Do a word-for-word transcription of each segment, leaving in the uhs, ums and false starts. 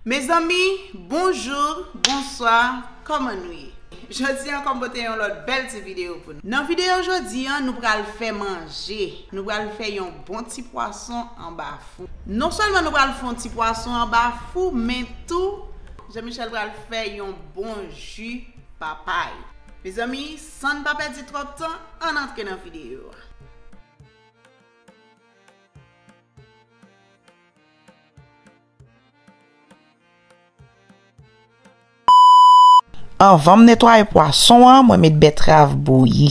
Mezanmi, bonjou, bonswa, kòman nou ye? Jodi an, kòm pote yon lòt bèl ti videyo pou nou. Nan videyo jodi an, nou pral fè manje. Nou pral fè yon bon ti pwason anba fou. Non sèlman nou pral fè yon ti pwason anba fou, men tou, Jean Michel pral fè yon bon ji papay. Mezanmi, san n pa pèdi twòp tan, ann antre nan videyo a. Anvan m netwaye pwason an, mwen met bètrav bouyi.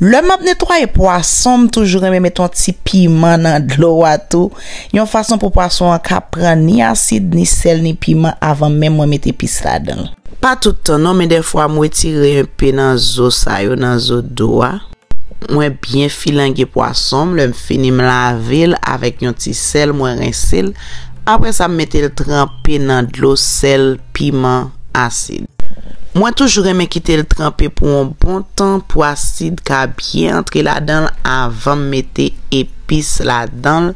Lè m ap netwaye pwason, m toujou renmen met yon ti piman nan dlo a tou, yon fason pou pwason an ka pran ni asid, ni sèl, ni piman avan menm mwen met epis ladan l. Pa tout tan non, men dèfwa m retire enpe nan zo sa yo, nan zo do a. Mwen byen filange pwason m, lè m fini m lave l avèk yon ti sèl, mwen rense l. Apre sa, m mete l tranpe nan dlo, sèl, piman, asid. Mwen toujou renmen kite l tranpe pou yon bon tan pou asid ka byen antre ladan l avan m mete epis ladan l.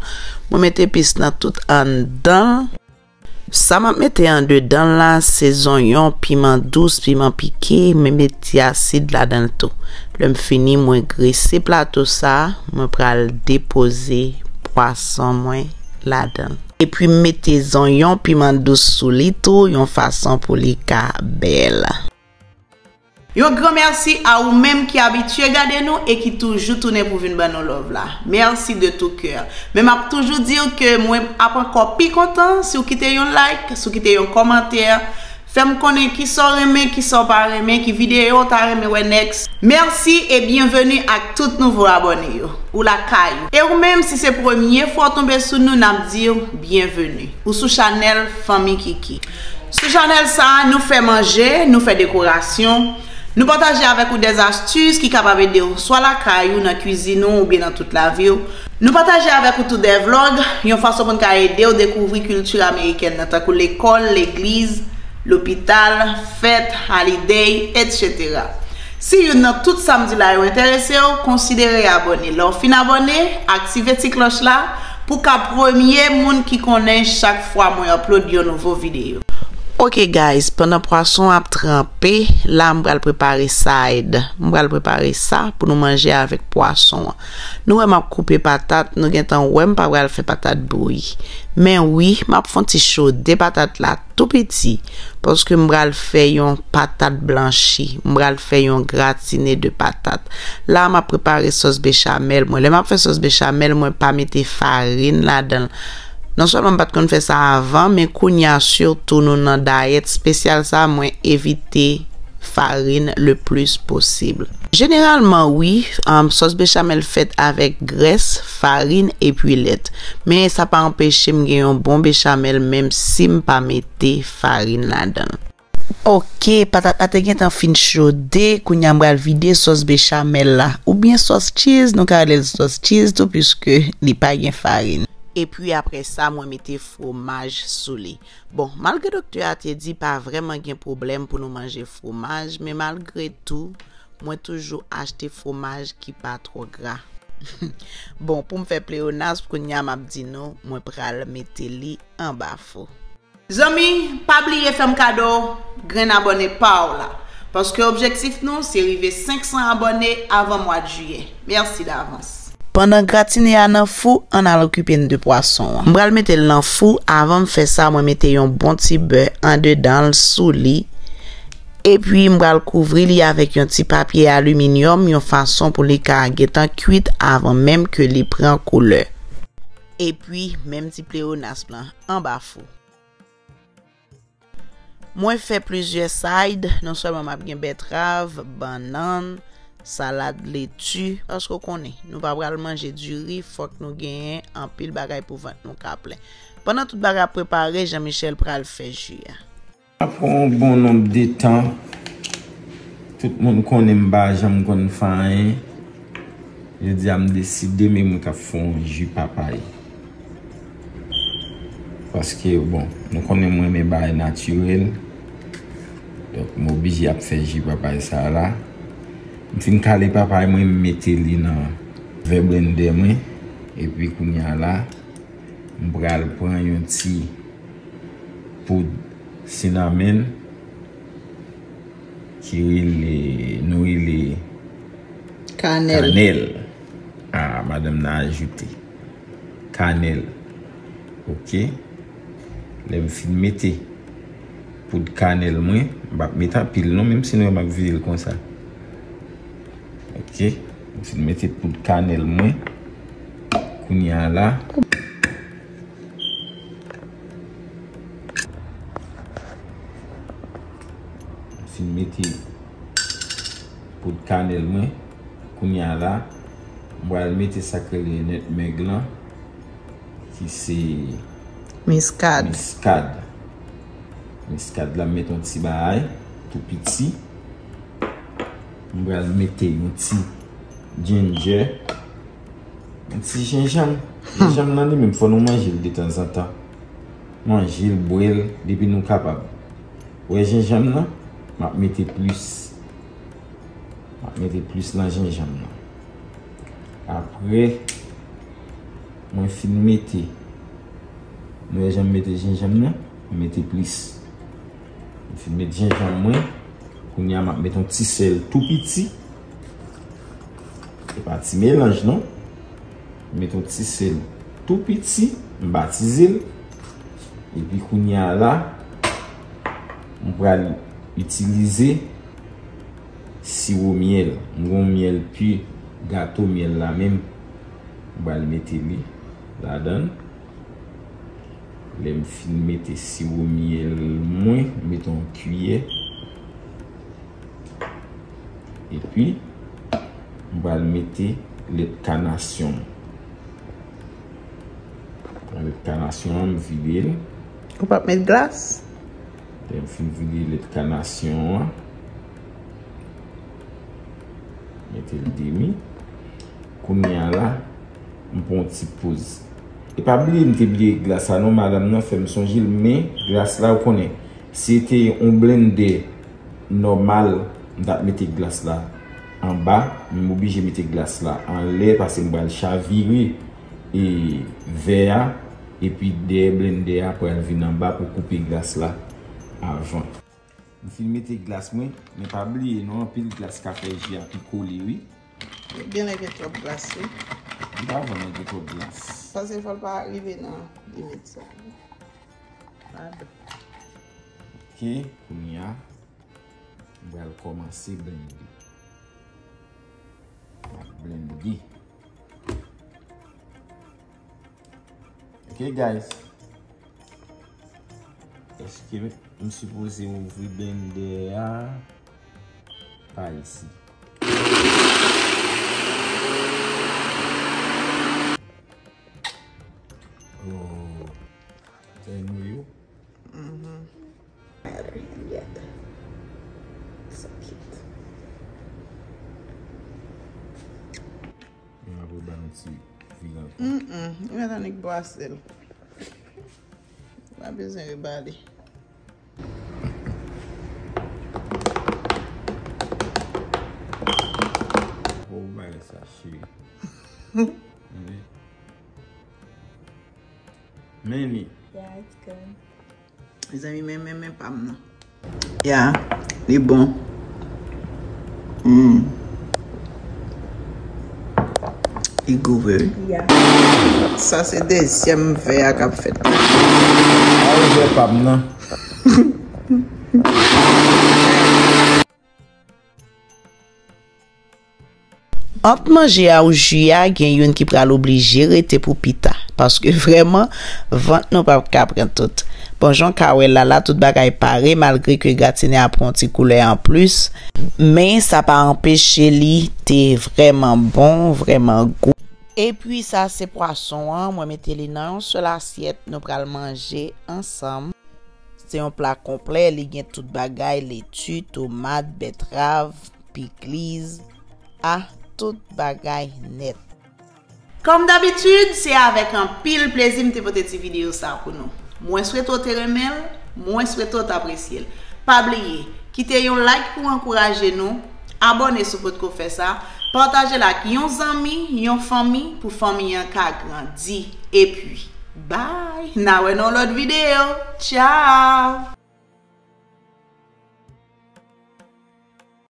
Mwen mete epis nan tout anndan l. Sa m ap mete andedan l la, se zonyon, piman dous, piman pike, m met ti asid ladan l tou. Lè m fini, mwen grese plato sa, mwen pral depoze pwason mwen ladan l. Epi m mete zonyon, piman dous sou li tou, yon fason pou li ka bèl. Yon gran mèsi a ou menm ki abitye gade nou e ki toujou tounen pou vin ban nou love la. Merci de tout cœur. Men m ap toujou di w ke mwen ap ankò pi kontan si w kite yon like, si w kite yon kòmantè. Fè m konnen kisa w renmen, kisa w pa renmen, ki videyo w ta renmen wè next. Mèsi e byenveni ak tout nouvo abòne yo. Ou lakay ou. E ou menm, si se premye fwa w tonbe sou nou, n ap di w byenveni. Ou sou chanèl Fanmi Kiki. Sou chanèl sa a, nou fè manje, nou fè dekorasyon, nou pataje avèk ou dèz astis ki kapab ede w swa lakay ou, nan kwizin ou, oubyen nan tout lavi w. Nou pataje avèk ou tou dè vlòg, yon fason pou n ka ede w dekouvri kilti amerikèn nan, tankou lekòl, legliz, lopital, fèt, holiday, etsetera. Si youn nan tout sa m di la yo enterese w, konsidere abòne. Lè w fin abòne, aktive ti klòch la pou w ka premye moun ki konnen chak fwa mwen upload yon nouvo videyo. Ok guys, pandan pwason ap tranpe, la m pral prepare side. M pral prepare sa pou nou manje avèk pwason an. Nou wè m ap koupe patat, nou gentan wè m pa pral fè patat bouyi. Men wi, m ap fè yon ti chode patat la tou piti, paske m pral fè yon patat blanchi, m pral fè yon gratine de patat. La, m ap prepare sòs bechamèl mwen. Lè m ap fè sòs bechamèl, mwen pa mete farin ladan l. Non sèlman m pa t konn fè sa avan, men kounye a, sitou nou nan dayèt espesyal sa, mwen evite farin le plis posib. Jeneralman, wi, um, sòs bechamèl fèt avèk grès, farin epi lèt. Men sa pa anpeche m gen yon bon bechamèl menm si m pa mete farin ladan l. Ok, patat la te gentan fin chode, kounye a m pral vide sòs bechamèl la. Oubyen sòs cheese, nou ka rele l sòs cheese tou, piske li pa gen farin. Epi apre sa, mwen mete fwomaj sou li. Bon, malgre doktè a te di pa vrèman gen pwoblèm pou nou manje fwomaj, men malgre tou, mwen toujou achte fwomaj ki pa twò gra. Bon, pou m fè pleyonas, kounye a m ap di nou, mwen pral mete li anba fou. Zanmi, pa bliye fè m kado grenn abòne pa w la, paske objektif nou se rive senk san abòne avan mwa jiyè. Mèsi davans. Pandan gratine a nan fou, ann al okipe n de pwason an. M pral mete l nan fou, avan m fè sa, mwen mete yon bon ti bè andedan l sou li. Epi m pral kouvri li avèk yon ti papye aliminyòm, yon fason pou li ka gentan kwit avan menm ke li pran koulè. Epi, menm ti pleyonas lan anba fou. Mwen fè plizyè side, non sèlman m ap gen bètrav, bannann, salad leti, paske w konnen, nou pa pral manje diri, fòk nou genyen anpil bagay pou vant nou ka plen. Pandan tout bagay ap prepare, Jean Michel pral fè ji a. Apre yon bon nonb de tan, tout moun konnen m pa janm konn fè anyen. Jodi a m deside, men mwen k ap fè yon ji papay. Paske, bon, nou konnen m renmen bagay natirèl. Donk, m oblije ap fè ji papay sa a la. M fin kale papay mwen, m mete li nan vè blendè mwen. Epi kounye a la, m pral pran yon ti poud Sinamen, ki rele, nou rele kanèl. Kanèl. Ah, madanm nan ajoute kanèl. Ok. Lè m fin mete poud kanèl mwen, m p ap met anpil non, menm si nou wè m ap vide l konsa. Ok. M fin mete poud kanèl mwen. Kounye a la, m fin mete poud kanèl mwen. Kounye a la, m pral mete sa k rele nètmèg lan, ki se miskad. Miskad. Miskad la, m mete yon ti bagay tou piti. M pral mete yon ti ginger. Yon ti jenjanm. Jenjanm nan li menm, fò nou manje l detanzantan. Manje l, bwè l, depi nou kapab. Wè jenjanm nan, m ap mete plis. M ap mete plis nan jenjanm nan. Apre, mwen fin mete, nou wè jan m mete jenjanm nan, m mete plis. M fin met jenjanm mwen. Kounye a, m ap met yon ti sèl tou piti. Se pa ti melanj non. M met yon ti sèl tou piti, m batize l. Epi kounye a la, m pral itilize siwo myèl. M gon myèl pi gato myèl la menm. M pral mete li ladan l. Lè m fin mete siwo myèl mwen, m mete yon kiyè. Epi, m pral mete lèt kanasyon. Pran lèt kanasyon an, m vide l. Ou p ap met glas? Lè m fin vide lèt kanasyon an, mete l demi. Kounye a la, m pran yon ti poz. E pa bliye, m te bliye glas la non, madanm nan fè m sonje l, men glas la, ou konnen, si te yon blendè nòmal, m t ap mete glas la anba, men m oblije mete glas la anlè, paske m pral chavire e vè a, epi dèyè blendè a pral vin anba pou koupe glas la avan. M fin mete glas mwen, men pa bliye non, anpil glas ka fè ji a pi kole wi. Genlè gen twòp glas wi. Li pa vrèman gen twòp glas. Paske fò l pa rive nan limit sa. Pardon. Ok, kounye a, m pral kòmanse blende. M ap blende. Ok, guys. Èske m sipoze ouvri blendè a pa isi? Oh, tèno yo. Mhm. Maryèt. So cute. Mwen apre ba yon ti vil ankò. Mm-mm. Mwen annik bwase l. Pa bezwen rebale. Bon, ou bagay sa, cheri. Tande? Men li. Yeah, it's good. Mezanmi, men, men, men pa m nan. Ya, li bon. Mm. Li gou vre wi. Ya. Sa se dezyèm vè a k ap fèt. A, vè pa m nan. Ant manje a ou ji a, gen youn ki pral oblije rete pou pita, paske vrèman, vant nou p ap ka pran tout. Bon, jan w ka wè la, la tout bagay pare, malgre ke gratine a pran yon ti koulè anplis, men sa pa anpeche li te vrèman bon, vrèman gou. Epi sa se pwason an, mwen mete li nan yon sèl asyèt, nou pral manje ansanm. Se yon pla konplè, li gen tout bagay, leti, tomat, bètrav, pikliz, ah, tout bagay nèt. Kòm dabitid, se avèk anpil plezi m te pote ti videyo sa pou nou. Mwen swete w te renmen l, mwen swete w t apresye l. Pa bliye, kite yon like pou ankouraje nou, abòne si w potko fè sa, pataje l ak yon zanmi, yon fanmi, pou fanmi an ka grandi. Epi, bye! N a wè nan yon lòt videyo. Tchao!